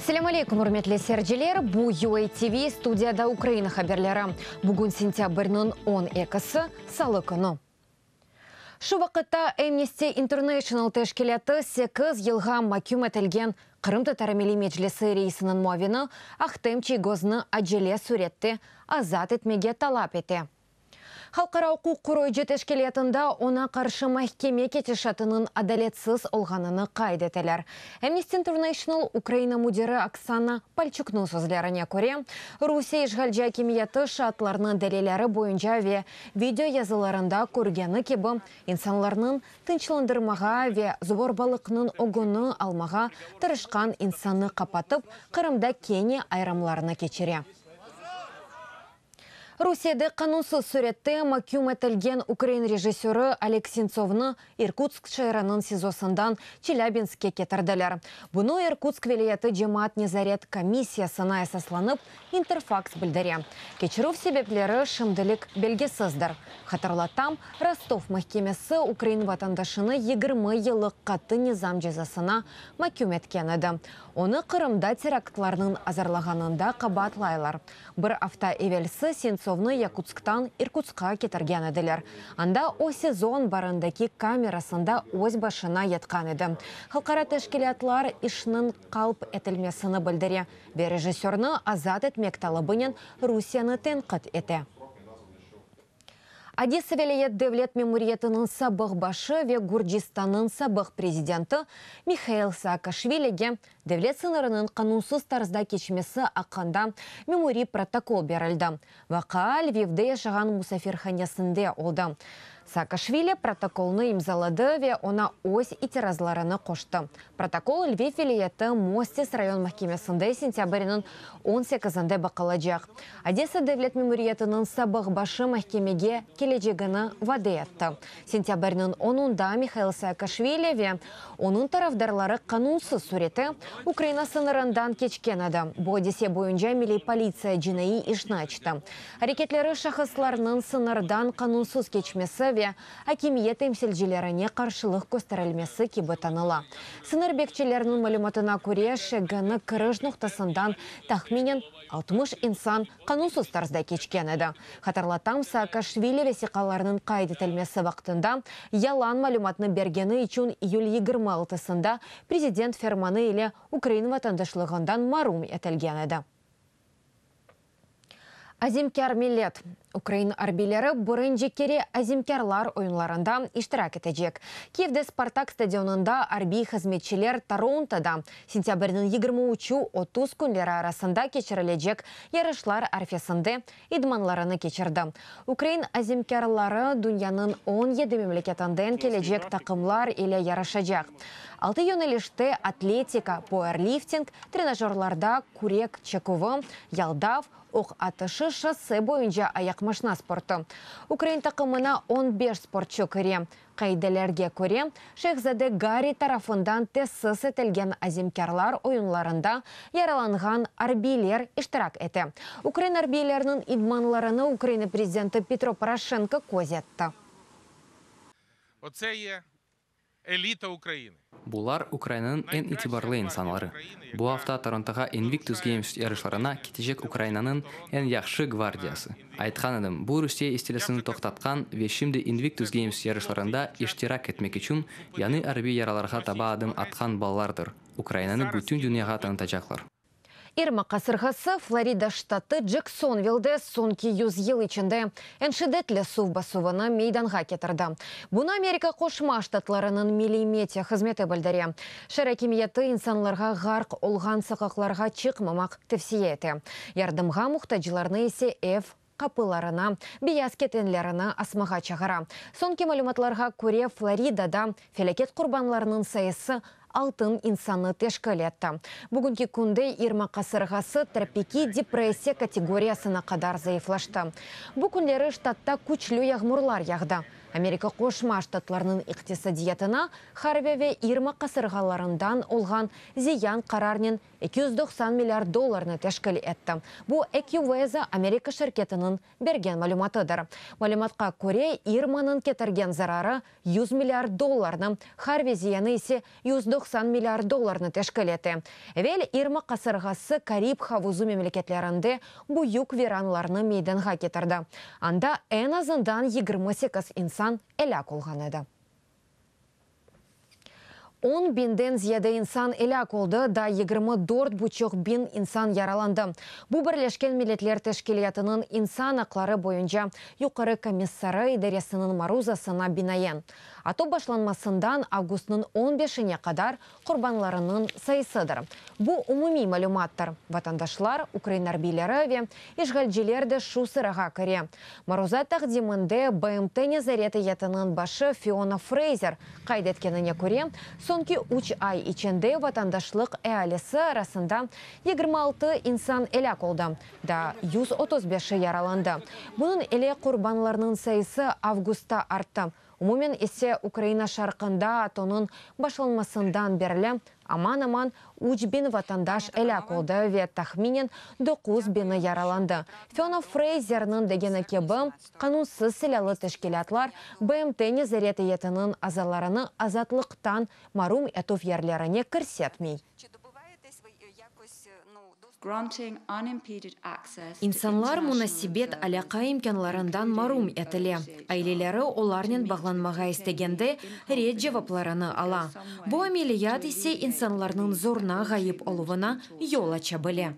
Selâm aleyküm, ürmetli seyirciler! Bu UATV, studiyada Ukraina haberleri. Bugün sentâbrniñ on ekisi, salı künü. Şu vaqıtta Amnesty International teşkilâtı sekiz yılğa maküm etilgen Qırımtatar Milliy Meclisi reisiniñ muavini Ahtem Çiygoznı acele sürette azat etmege talap ete. Halqara uquq qoruyıcı teşkilâtında oña qarşı mahkeme ketişatınıñ adaletsiz olğanını qayd eteler. Amnesty International Ukraina müdiri Oksana Palçuknıñ sözlerine köre, Rusiye işğalci akimiyeti şaatlarnıñ delilleri boyunca ve video yazılarında körgeni kibi, insanlarnıñ tınçlandırmağa ve zorbalıqnıñ ögüni almağa tırışqan insannı qapatıp, Qırımda kene ayırımlarnı keçire. Rusiyede qanunsız sürette maküm etilgen ukrain rejissörı Oleg Sentsovnı İrkutsk şeeriniñ SİZOsından Çelâbinskke ketirdiler. Bunı İrkutsk vilâyeti cemaat nezaret komissiyasına esaslanıp İnterfaks bildire. Keçirüv sebepleri şimdilik belgisizdir. Hatırlatam, Rostov mahkemesi ukrain vatandaşını 20 yıllıq qattı nizam cezasına maküm etken edi. Onı Qırımda teraktlarnıñ azırlağanında qabaatlaylar. Bir afta evelsi Sentsovnı Yakutsktan İrkutskqa ketirgen ediler. Anda o SİZO anbarındaki kamerasında öz başına yatqan edi. Halqara teşkilâtlar işniñ qalp etilmesini bildire ve rejissörni azat etmek talabınen Rusiyeni tenqit ete. Odesa vilâyet devlet memuriyetiniñ sabıq başı ve Gürcistannıñ sabıq prezidenti Mihail Saakaşvilige devlet sıñırınıñ qanunsız tarzda keçmesi aqqında memuriy protokol berildi. Vaqia Lvivde yaşağan musafirhanesinde oldı. Saakaşvili protokolnı imzaladı ve oña öz itirazlarını qoştı. Protokol Lviv vilâyeti Mostis rayon mahkemesinde sentâbrniñ on sekizinde baqılacaq. Odesa devlet memuriyetiniñ sabıq başı mahkemege kelecegini vade etti. Sentâbrniñ onunda Mihail Saakaşvili ve onıñ tarafdarları qanunsız sürette Ukraina sıñırından keçken edi. Bu adise boyunca Milliy politsiya cinaiy işni açtı. Areketleri şahıslarnıñ sıñırdan qanunsız keçmesi ve akimiyet temsilcilerine qarşılıq kösterilmesi kibi tanıla. Sıñır bekçileriniñ malümatına köre, ŞGni kiriş noqtasından tahminen 60 insan qanunsız tarzda keçken edi. Hatırlatam, Saakaşvili vesiqalarnıñ qayd etilmesi vaqtında yalan malümatnı bergeni içün iyül 26-sında prezident fermanı ile ukrain vatandaşlığından marum etilgen edi. Azimkâr millet. Ukrain arbiyleri birinci kere Azimkârlar oyunlarında iştirak etecek. Kiyevde Spartak stadionında arbiy hızmetçiler Torontoda sentâbrniñ yigirmi üçü, 30 künleri arasında keçirilecek yarışlar arfesinde idmanlarını keçirdi. Ukrain azimkârları dünyanıñ 17 memleketinden kelecek taqımlar ile yarışacaq. Altı yönelişte, atletika, powerlifting, trenajörlarda kürek çeküvi, yaldav, oq atışı, şosse boyunca ayaqmaşna sportu. Ukrain taqımına 15 sportçu kire. Qaidelerge köre, Şehzade Garri tarafından tesis etilgen Azimkârlar oyunlarında yaralanğan arbiyler iştirak ete. Ukrain arbiyleriniñ idmanlarını Ukraina prezidenti Petro Poroşenko köz etti. Oce ye elita Ukrainı. Bular Ukrainanıñ eñ itibarlı insanları. Bu afta Torontoğa Invictus Games yarışlarına ketecek Ukrainanıñ eñ yahşı gvardiyası. Aytqan edim, bu Rusiye istilâsını toqtatqan ve şimdi Invictus Games yarışlarında iştirak etmek içün yañı arbiy yaralarğa taba adım atqan balalardır, Ukrainanı bütün dünyağa tanıtacaqlar. İrma qasırğası Florida ştatı Ceksonvilde soñki yüz yıl içinde eñ şiddetli suv basuvını meydanğa ketirdi. Bunı Amerika Qoşma Ştatlarınıñ Milliy meteo hızmeti bildire. Şeer akimiyeti insanlarğa ğarq olğan soqaqlarğa çıqmamaq tevsiye ete, yardımğa muhtaclarnı ise ev qapılarına beyaz ketenlerini asmağa çağıra. Soñki malümatlarğa köre, Floridada felâket qurbanlarınıñ sayısı altın insannı teşkil etti. Bugünki künde İrma qasırğası tropikiy depressiya kategoriyasına qadar zayıflaştı. Bu künleri ştatta küçlü yağmurlar yağdı. Amerika Qoşma Ştatlarınıñ iqtisadiyatına Harvey ve İrma qasırğalarından olğan ziyan qararnen 290 milliard dollarnı teşkil etti. Bu AccuWeather Amerika şirketiniñ bergen malümatıdır. Malümatqa köre, İrmanıñ ketirgen zararı 100 milliard dollarnı, Harvey ziyanı ise 190 milliard dollarnı teşkil ete. Evel İrma qasırğası Karib havuzı memleketlerinde büyük viranlarnı meydanğa ketirdi, anda eñ azından 28 insan elâk olğan edi. On biñden ziyade insan elâk oldı, daa 24,5 biñ insan yaralandı. Bu Birleşken Milletler Teşkilâtınıñ insan aqları boyunca yuqarı komissarı idaresiniñ maruzasına binaen, ATO başlanmasından avgustnıñ 15-ine qadar qurbanlarınıñ sayısıdır. Bu umumiy malümattır. Vatandaşlar, ukrain arbiyleri ve işğalciler de şu sırağa kire. Maruza taqdiminde BMT nezaret eyyetiniñ başı Fiona Freyzer qayd etkenine köre, soñki üç ay içinde vatandaşlıq ealisi arasında 26 insan elâk oldı, daa 135-i yaralandı. Bunıñ ile qurbanlarnıñ sayısı avgustta arttı. Umumen ise Ukraina şarqında ATOnıñ başlanmasından berli aman-aman 3000 vatandaş elâk oldı ve tahminen 9000-i yaralandı. Fiona Freyzerniñ degeni kibi, qanunsız silâlı teşkilâtlar BMT nezaret eyyetiniñ azalarını azatlıqtan marum etüv yerlerine kirsetmey. İnsanlar munasebet, alâqa imkânlarından marum etile, aileleri olarnen bağlanmağa istegende, red cevaplarını ala. Bu ameliyat ise insanlarnıñ zoruna ğayıp oluvına yol aça bile.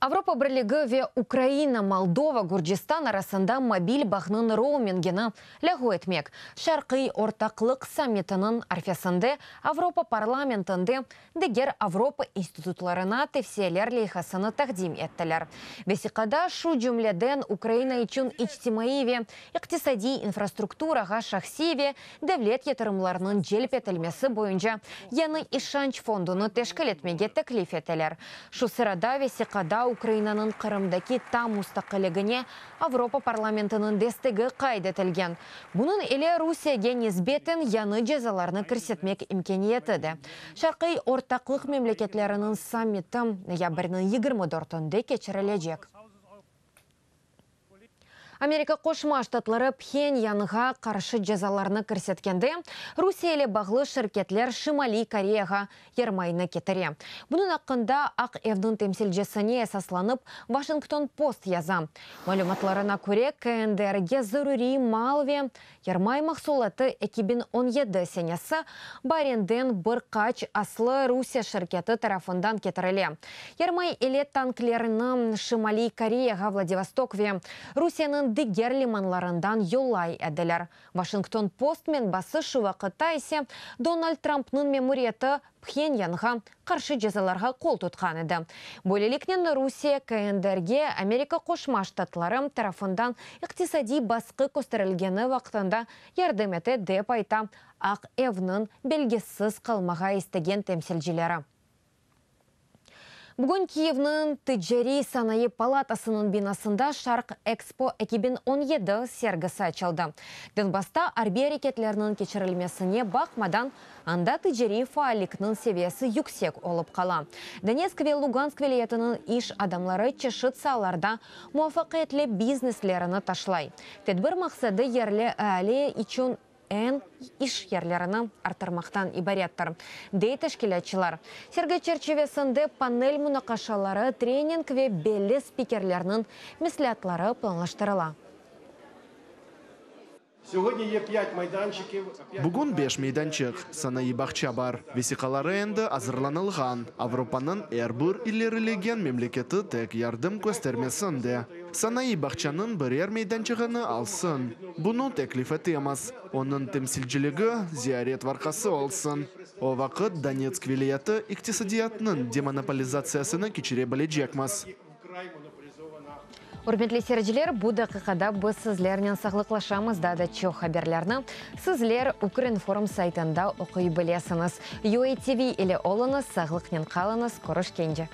Avropa Birligi ve Ukraina, Moldova, Gürcistan arasında mobil bağnıñ roumingini lâğu etmek Şarqiy ortaqlıq sammitiniñ arfesinde Avropa Parlamentinde diger Avropa institutlarına tevsiyeler leyhasını taqdim ettiler. Vesiqada, şu cümleden, Ukraina içün içtimaiy ve iqtisadiy infrastrukturağa şahsiy ve devlet yatırımlarınıñ celp etilmesi boyunca yañı işanç fondunı teşkil etmege teklif eteler. Şu sırada vesiqada Ukrainanıñ Qırımdaki tam mustaqilligine Avropa Parlamentiniñ destegi qayd etilgen. Bunıñ ile Rusiyege nisbeten yañı cezalarnı kirsetmek imkâniyeti de. Şarqiy ortaqlıq memleketleriniñ sammiti noyabrniñ 24-ünde keçirilecek. Amerika Qoşma Ştatları Phenyanğa qarşı cezalarnı kirsetkende, Rusiye ile bağlı şirketler Şimaliy Koreyağa yermaynı ketire. Bunıñ aqqında Aq Evniñ temsilcisine esaslanıp Washington Post yaza. Malümatlarına köre, KNDR-ge zaruriy mal ve yermay mahsulatı 2017 senesi baarinden bir qaç aslı Rusiye şirketi tarafından ketirile. Yermay ile tanklerni Şimaliy Koreyağa Vladivostok ve Rusiyeniñ diger limanlarından yollay ediler. Washington Post menbası şu vaqıtta ise Donald Trumpnıñ memuriyeti Phenyanğa qarşı cezalarğa qol tutqan edi. Böyleliknen, Rusiye KNDR-ge Amerika Qoşma Ştatları tarafından iqtisadiy basqı kösterilgeni vaqtında yardım ete, dep ayta Aq Evniñ belgisiz qalmağa istegen temsilcileri. Bugün Kiyevniñ Ticariy sanayı palatasınıñ binasında Şarq Ekspo 2017 sergisi açıldı. Donbassta arbiy areketlerniñ keçirilmesine baqmadan, anda ticariy faallikniñ seviyesi yüksek olıp qala. Donetsk ve Lugansk vilâyetiniñ iş adamları çeşit saalarda muvafaqiyetli bizneslerini taşlay. Tedbir maqsadı yerli eali içün eñ iş yerlerini arttırmaqtan ibarettir, dey teşkilâtçılar. Sergi çerçivesinde panel munaqaşaları, trening ve belli spikerlerniñ mesleatları planlaştırıla. Bugün beş meydançıq, sanayı bağça bar. Vesiqaları endi azırlanılğan. Avropanıñ er bir ilerilegen memleketi tek yardım köstermesin de, sanayı bağçanıñ birer meydançığını alsın. Bunı teklif etemiz. Onıñ temsilciligi ziyaret varqası olsun. O vaqıt Donetsk vilâyeti iqtisadiyatınıñ demonopolizatsiyasını keçire bilecekmiz. Ürmetli seyirciler, bu daqiqada biz sizlernen sağlıqlaşamız, daa da çoq haberlerni sizler Ukrinform saytında oquy bilesiñiz. UATV ile oluñız, sağlıqnen qalıñız, körüşkence!